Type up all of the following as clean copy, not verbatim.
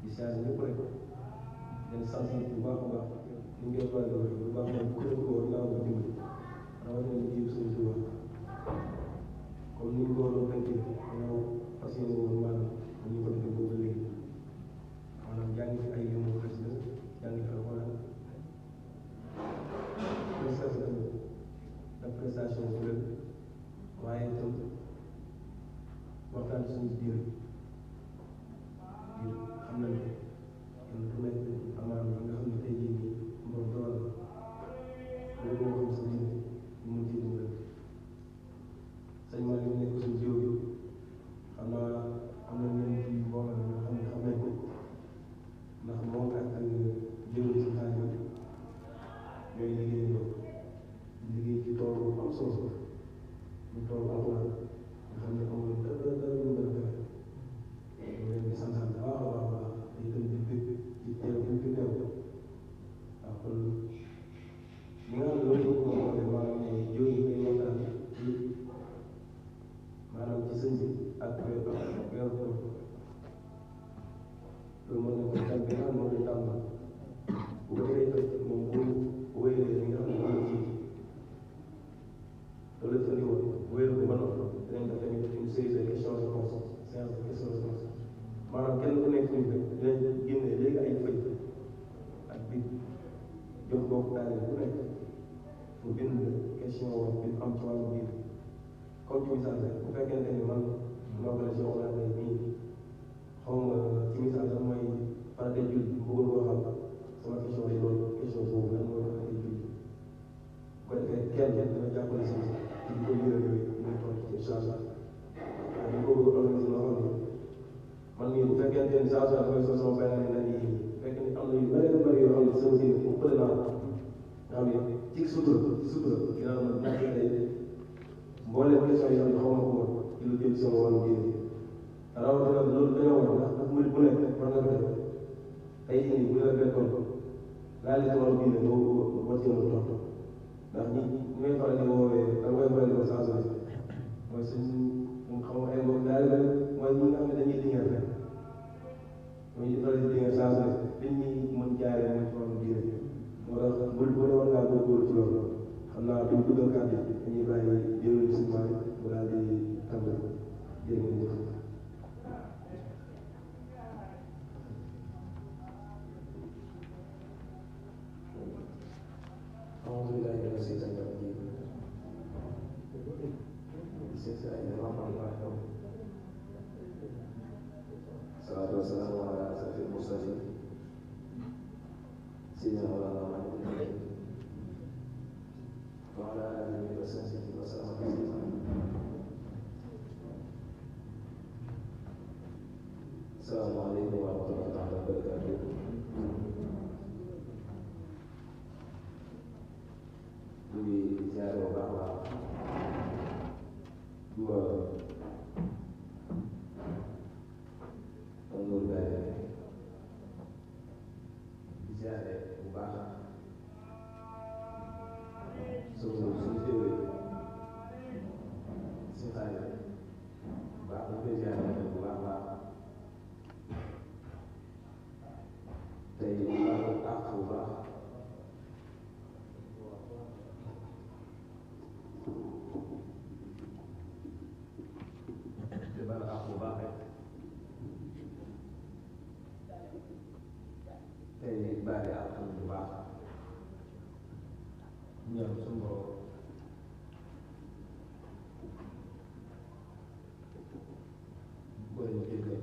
di siyaare ñëpp rek leen sant bu baax a baax li ngeen war a bu baax mooy bu ko war naa ko dimbali rawatina liggéey suñu Tuubaa comme ni ñu ko waroon tënkee ñoo fas yéene woon maanaam ñu ko defee boobu léegi maanaam jàng fi ay limu xas la jàng fi alxuraan def prestation kuréel waaye itam waxtaan suñu biir ngir xam nañ ne kenn ku nekk amaan yi nga xam ne tey jii nii moom doon na lu ko waxoon sa diine ñu mun ci dimbali sëñ Malick ñu nekk suñu jiw yi xam naa am na ñenn ci mbooloo mi nga xam ne xam nañ ko ndax moom ak jiw yi si xaaj yi ñooy liggéey ci toolu am solo ñu toolu alxuraan nga xam ne amul dara lu mën a def ñu leen di sant baax a baax a baax te itam di bëgg ci teew bi fi teew waaw kon li nga xam ne loolu ko waxee maanaam ne jiw yi ngay waxtaan ci maanaam ci sëñ bi ak weeru koor loolu mën na ko tam bi nga xam ne moom lañ tàmbal bu ko defee moom bu wéyalee li nga xam ne moom la ci loolu la fëndi woon wéyalu ko ba noppi dinañ def tamit une série de questions réponses séance de questions réponses maanaam kenn ku nekk ñu rek dinañ génne léegi ay fëy ak bi jox bokk daal ku nekk mu bind question wax bi am ci wàllu biir comme ci misaal rek bu fekkente ni man maa ko la si waxtaan ne nii xaw ma ci misaal lan mooy farate julli bëggoon koo xam sama question lay doon question boobu lan mooy farate julli bu ko defee kenn dina jàppale si ci di ko yëral yooyu ñu toog ci incha allah waaye ñu ko organisé loo xam ne man mii bu fekkente ni saa saa dafay sama bayaan ne ni fekk ni am na yu bëri yoo xam ne sama diine bu bëri naa nga xam ne ci sutura dinaa mën naa jëlee mbooleem question yi xam ne xaw ma ko woon ci lu jëm sama wàllu diine rawatina loolu dañoo war ndax ndax murid bu nekk war nga ko def tey jii bu la fekkoon laal ci wàllu diine boo war cee mën a tontu ndax ñi may faral di woowee da nga koy faral di ko saa mooy suñ xam nga ay mbokk daal mooy ñi nga xam ne dañuy diŋal rek muy faral di diŋal saa su ne dañ ñuy mën jaaree mooy ci wàllu diine moo tax bu ne war ngaa góorgóorlu ci loolu xam naa duñ dugal kàddu yi dañuy bàyyi jëloon si maay mu daal di tàmbali jërë ngeen jëf. أعوذ بالله من الشيطان الرجيم بسم الله الرحمن الرحيم الصلاة والسلام على أشرف المرسلين سيدنا مولانا محمد وعلى آله وصحبه وسلم تسليما السلام عليكم ورحمة الله تعالى وبركاته di ziarah bahwa dua menurut dari ziarah bahwa seluruh sisi sekali bahwa ziarah bahwa dari aku bahwa bari akan berubah yang sumber boleh juga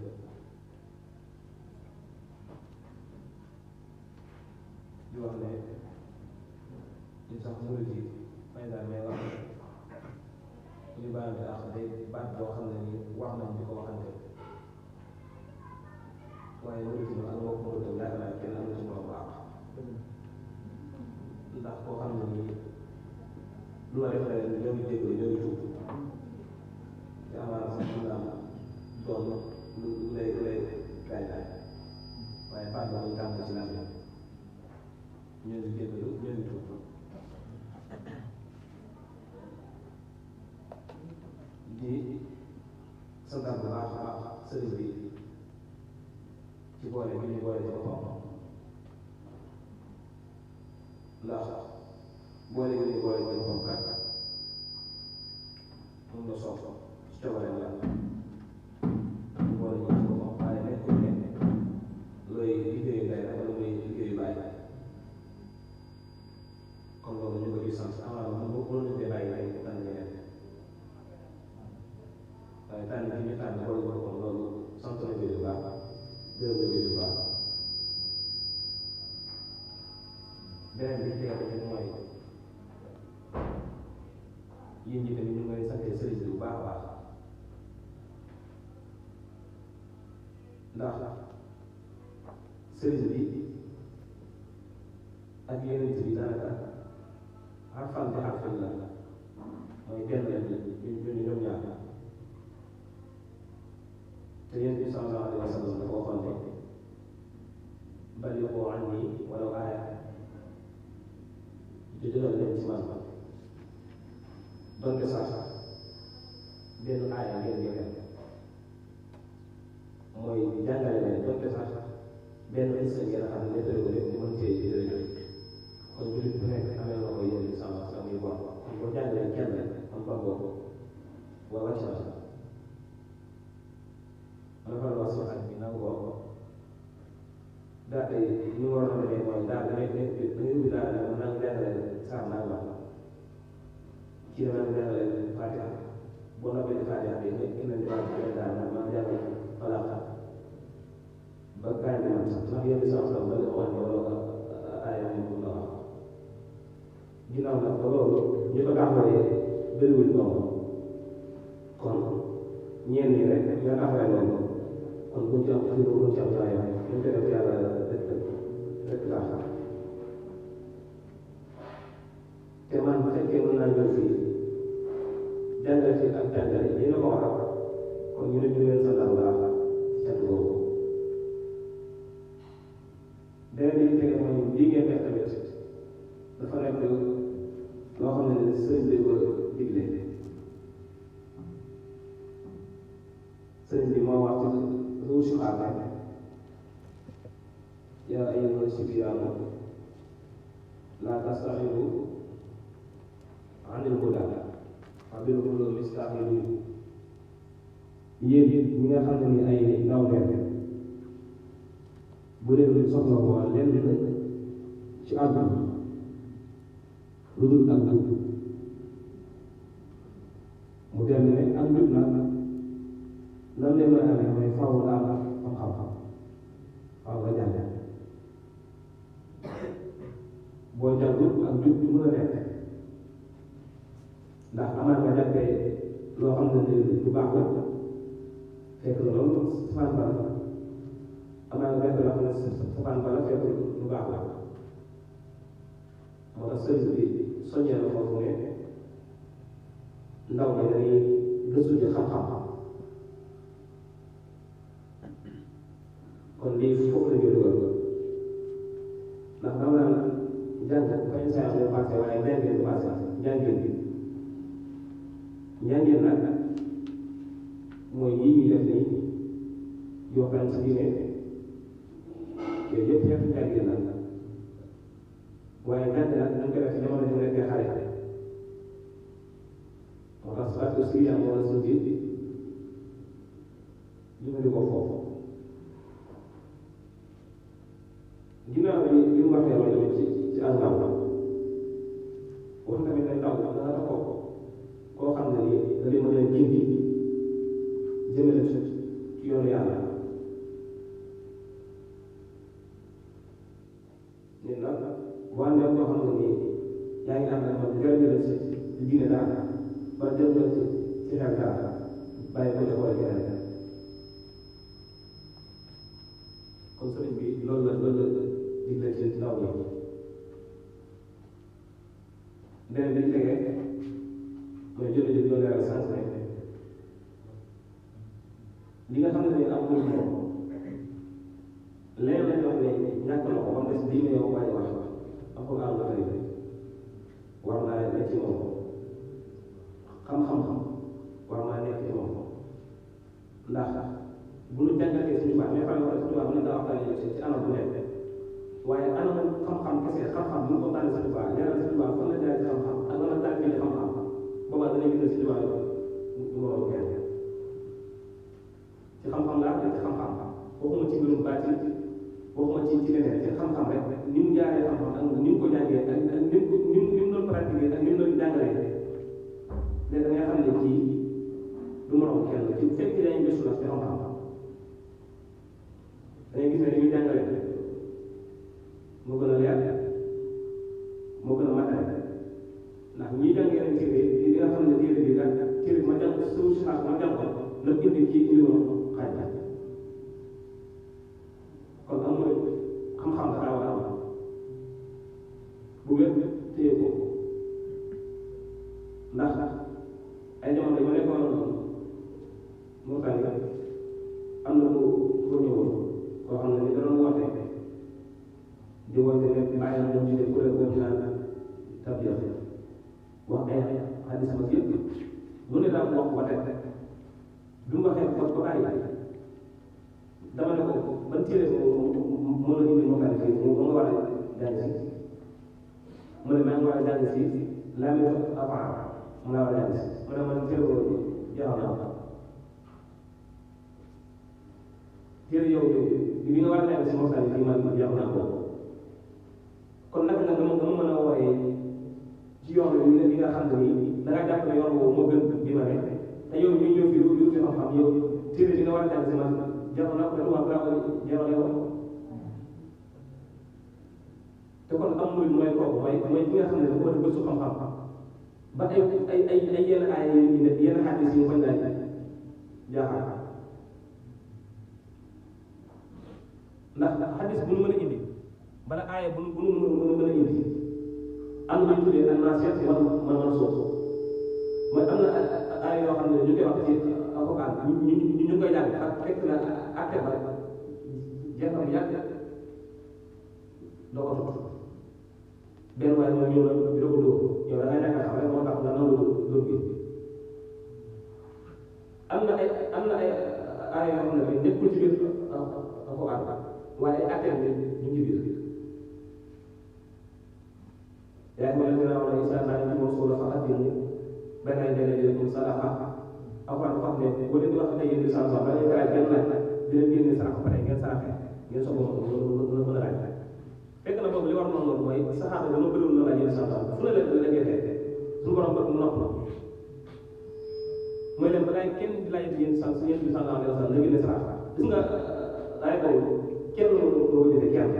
jualnya di sampul di pada mewah ini bari akan di bad doang ini warna di kawasan itu waaye loolu ci la wax ko do yaakaar naa kenn am na ci mën a baax ndax koo xam ne nii lu la defee ñoo ngi jégalu ñoo ngi tuub te amaana sax mën naa doon lu lay gaay laaj waaye Fatou la ñu tàmm ci lan ñoo ngi jégalu ñoo ngi tuub di santaan bu baax a baax sëriñ bi ci boole gi ñu boole ci boppam ndax boole gi ñu boole ci boppam kat mun nga soog ci coobare la boole ñu ci boppam waaye nekkul ne looy liggéeyu ngay rek wala muy liggéeyu bàyyi kon loolu ñu ko ci sant amaana mu mënuñu fee bàyyi ay tànn ñeneen waaye tànn gi ñu tànn boole ci boppam loolu sant na bu baax gërëm na bu baax beneen bi teew ci mooy yéen ñi tamit ñu ngi leen santee sëriñ bi bu baax a baax ndax sëriñ bi ak yeneen bi daanaka xarfan bi xarfan la mooy benn lañ ñu ñoom ñaar te yéen bi sallallahu alayhi wa sallam dafa waxoon ne balliqu anni walaw aaya jëjëral leen ci man donte sax benn aaya ngeen jëgal mooy jàngale leen donte sax benn instant ngeen xam ne nettali ko lépp mën cee jëriñoo kon jullit bu nekk amee na ko yéen sama sama yu bon kon boo jàngalee kenn am ba boobu waa wàcc na dafa la wax ak bi nangoo daa tey ñu waroon a demee mooy daal da ngay ubbi daal da nga jàngale saar naa la kii dama jàngale Fatiha boo noppee di Fatiha bi nga indi daal ma jàngale falaq ba kaay bi man sax ndax yéen sax sax ba nga wax ne wala aaya mu la wax ginnaaw nag ba loolu ñu ko tàmbalee bëriwul noonu kon ñeen ñi rek ñoo taxawee loolu kon buñ ci am buñ ci am saa yoo ñu koy def yàlla rek laa xam te man bu fekkee mën naa ñëw fii jàngale fi ak jàngale yéen a ko waral kon ñu ne ñu leen sa dara baax cat boobu beneen bi tege mooy lii ngeen def tamit dafa nekk loo xam ne sëriñ bi ko digle sëriñ bi moo wax ci ruusu aar yaa ayyuha sibyaanu laa tastaxilu anil hudaa fa bil ulumi istaxilu yéen ñi nga xam ne ni ay ndaw leen bu leen soxla ko lenn ci àdduna lu dul ak jub mu dellu ne ak jub nag nan leen mën a amee mooy faaw daal am xam-xam faaw nga jàng boo jàngul ak jub bi mën a nekk ndax amal nga jàppee loo xam ne lu baax la fekk na loolu safaan ba la amal nga jàppee loo xam ne safaan ba la fekk lu baax la moo tax sëriñ bi soññee na foofu ne ndaw ñi dañuy gëstu ci xam-xam kon lii foofu la ñu dugal ndax dama naan jàng fañ saa yoo passé waaye njàngin du passé njàngin nag mooy yii ñuy def nii yoo xam ci diine yooyu yëpp xeetu njàngin nag waaye njàng nag dañ koy def ci jamono ji mu nekkee xale moo tax soit aussi am wala suuf bi ñu di ko foofu ginnaaw bi mu waxee loolu ci ak ndaw wax tamit ne ndaw dana taxaw koo xam ne nii da leen mën a gindi jëmale ci yoonu yàlla nit nag boo àndee koo xam ne nii yaa ngi ànd ak man jërëjëf ci diine daal ba jërëjëf ci xel daal bàyyi ko jox wala keneen kon sëriñ bi loolu la digle ci ndaw ñi beneen bi ñu tegee mooy jërëjëf loolu leeral sànq ne li nga xam ne am nañ moom leneen lañ wax ne ñàkk na ko ba mu des diine yow bàyyi wax alxuraan la tari war naa nekk ci moom xam-xam war naa nekk ci moom ndax bu ñu jàngatee suñu tubaab mais fan la suñu tubaab mën na waxtaanee ci anam bu nekk waaye anam xam-xam kese xam-xam bu ñu ko tànnee suñu tubaab leeral suñu tubaab fan la jaar ci xam-xam ak lan la tànnee ci xam-xam boobaa danañ gis ne suñu tubaab du moroom kenn ci xam-xam laa ci xam-xam waxuma ci mbirum baatin waxuma ci leneen ci xam-xam rek ni mu jaaree xam-xam ak ni mu ko jàngee ak ni mu doon pratiquer ak ni mu doon jàngalee léegi da ngay xam ne kii du moroom kenn ci fekk dañuy gëstu la ci xam-xam dañuy gis ne li muy jàngale moo gën a leer moo gën a matale ndax ñi jàng yeneen téere yi nga xam ne téere bi daal téere ma jàng suuf si xaar ma jàng ko la indi ci indi woon xaaj la kon amul xam-xam daa war a am bu wér téye ko ndax ay jamono dañoo nekkoon moo tax am na ku ñëwoon koo xam ne ni da doon woote di woote ne bàyyi na moom ci kuréel boobu naan tabia wax ay xadis ma yëpp lu ne daal wax ko teg bi mu waxee ba bàyyi dama ne ko ban téere moo la indi moo tax fii nga war a jàng si mu ne maa ngi war a jàng si la méthode apparente mu la war a jàng si mu ne man téere boobu jeexal na téere yow bi nga war a jàng si moo tax fii man jeexal naa ko kon naka nga mën a wooyee ci yoon bi nga xam ne nii da ngaa jàpp ne yoon boobu moo gën bi ma ne te yow ñu ñëw fii lu fi xam-xam yow téere bi nga war a jàng si man jeexal naa ko te tubaab laa ko jeexal yow te kon am murid mooy kooku mooy ki nga xam ne dafa war a gëstu xam-xam ba ay yenn aay yi ne yenn xaddis yi mu bañ laaj jaaxal ndax xaddis bu nu mën a indi bala aaya bu nu mën a indi am na lu ñu tuddee an-naasix wal mansuux mooy am na aaya yoo xam ne ñu koy wax ci alxuraan ñu koy jàng ak fekk na àtte ba jeexam yàgg doo ko topp benn waaye mooy ñëw na di la ko dóor yow da ngay nekk xam rek moo tax nga nangu dóor bi am na ay aaya yoo xam ne bi nekkul ci biir alxuraan waaye ay àtte ñu ngi biir yaa ngi leen di naan wala isaan naa ñu moom suula fa xatin benn ay benn jël sadaqa alxuraan wax ne boo leen di wax ay yéen di sànq ba leen kaay genn laaj di leen génne sarax ba pare ngeen saraxee ngeen soog a mën a laaj fekk na boobu li war noonu loolu mooy saxaaba dama bëriwul na laaj yéen sànq fu ne leen la gerte suñu borom bëgg mu nopp la mooy leen ba daay kenn di laaj yéen sànq yéen di sànq la génne sarax gis nga ay boobu kenn ko jëfee kenn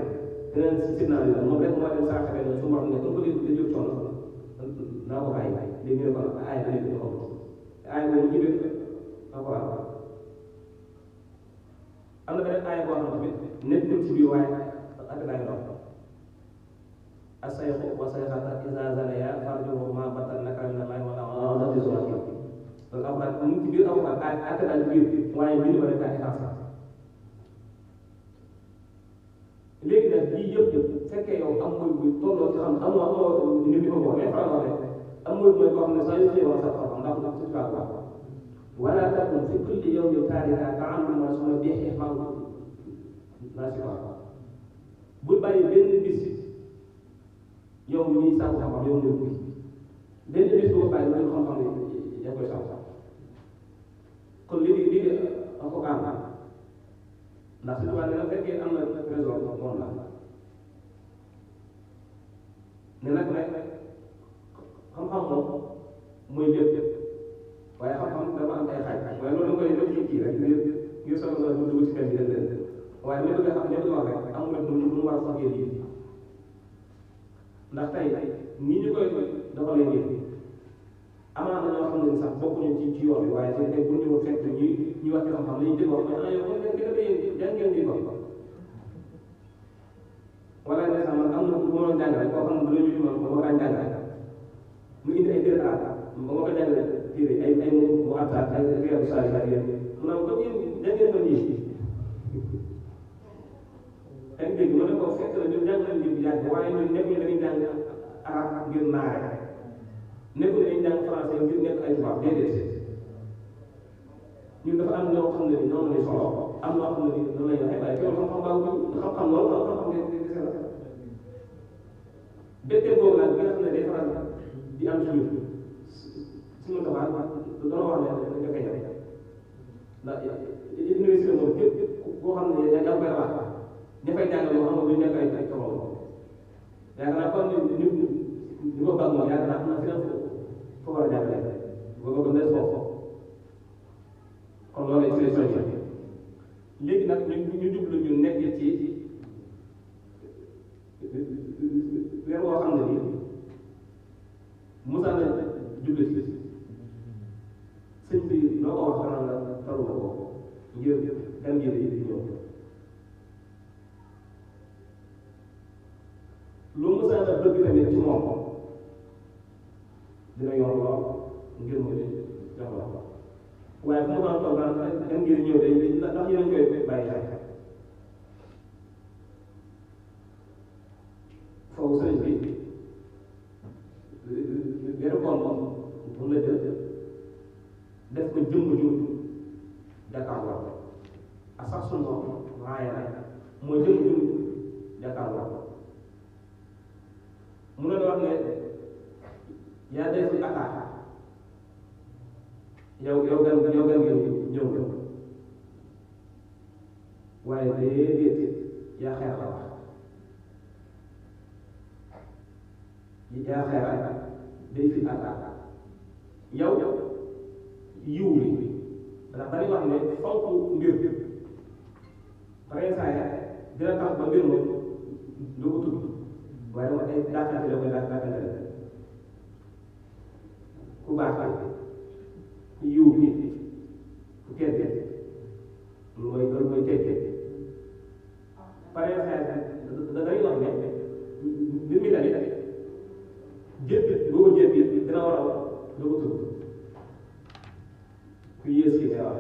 deneen sidnaa li la moom rek moo dem saraxe benn su borom ne ko di jóg coono naa ko bàyyi léegi ñu ne ko aay da nekk ko aay boobu ci biir alquran am na beneen aay boo xam tamit nekkul ci biir waaye ak daay dox asayxu wa sayxata iza zanaya farjuhuma batan nakara min allahi wala ghadabi zuwaki loolu alquran mu ngi ci biir alquran ak daay biir waaye bind ba rek ay xaasa léegi nag yii yëpp fekkee yow am mooy bu tolloo ci xam amoo nit ñi ko boo mais faral rek am mooy mooy koo xam ne saa yu xëy wax sa xam ndax ci kaa baax wala takun fi kulli yawmin taarika ta'alluma suma bi ihmal naa si wax bul bàyyi benn bis yow ñii sàkku xam-xam yow ñëw bi benn bis bu ko bàyyi loolu xam-xam ne yaa koy sàkku kon lii di ko ànd ndax su tubaab ne fekkee am na raison moom la ne nag xam-xam moom mooy lépp waaye xam-xam dafa am ay xaaj waaye loolu da nga koy def ci kii rek ngir soog a dugg ci benn bi leen waaye li nga xam ne wax rek amul rek mu war a sax yéen yi ndax tey nii ñu koy doxalee nii amaa na ñoo xam ne sax bokkuñu ci yoon bi waaye tey bu ñu fekk ñuy wax ci xam-xam li ñu dégg wax mais ah yow kon ngeen gën a béyee jàng ngeen di ko wala ne sax man am na bu ma doon jàngale koo xam ne bu la ñu ma ko daan jàngale mu indi ay téere aar ba ma ko jàngale téere ay mu attaat ay réew saali ak yéen mu naan ko yéen jàngeen ko nii yaa ngi dégg ma ne ko fekk na ñun jàng nañ ngir jàng waaye ñun nekk ñu dañuy jàng arab ngir naare nekkul dañuy jàng français ngir nekk ay tubaab déedéet ñun dafa am ñoo xam ne ni ñoom lay solo am na wax ne noonu lay waxee waaye teewul xam-xam baaxul xam-xam loolu xam-xam ne dese la betteel boobu nag bi nga xam ne day faral di am ci ñun suñu tabax dana wax ne nga koy def ndax université moom képp koo xam ne yaa ngi koy wax ña fay jàngal moo xam ne duñ nekk ay tool yaakaar naa kon ni ko baax moom yaakaar naa am na fi foo war a jàngale boobu ko des foofu kon loolu ci lay soññee léegi nag ñu jublu ñu nekk ci weer woo xam ne nii Moussa la jublu ci sëñ bi loo ko wax xanaa nga taru ko ngir gan ngir yi di ñëw lu Moussa la bëgg tamit ci moom dina yomb lool ngir mu jox la ko waaye fu mu doon toog naan gan ngir ñëw day ndax yéen a ngi koy bàyyi xel foofu sëñ bi weeru koor moom bu la jël def ko jëmm ju jàkkaarloo ak sax suñu bopp waaye nag mooy jëmm ju jàkkaarloo mu ne wax ne yaa def ci attaque yow gan ngeen ñëw nga waaye déedéet yaa xeer la wax yaa xeer day fi attaque yow yiw li ndax dañuy wax ne fonk mbir par exemple dina tax ba mbir moom du ko tudd waaye dama ay daakante la koy daakante la ku baax yiw bi ku tedd loolu mooy tekkee par exemple dañuy wax ne mbir mi tamit jëpp boobu jëpp dina war a doo ko tudd ku yées ki ngay wax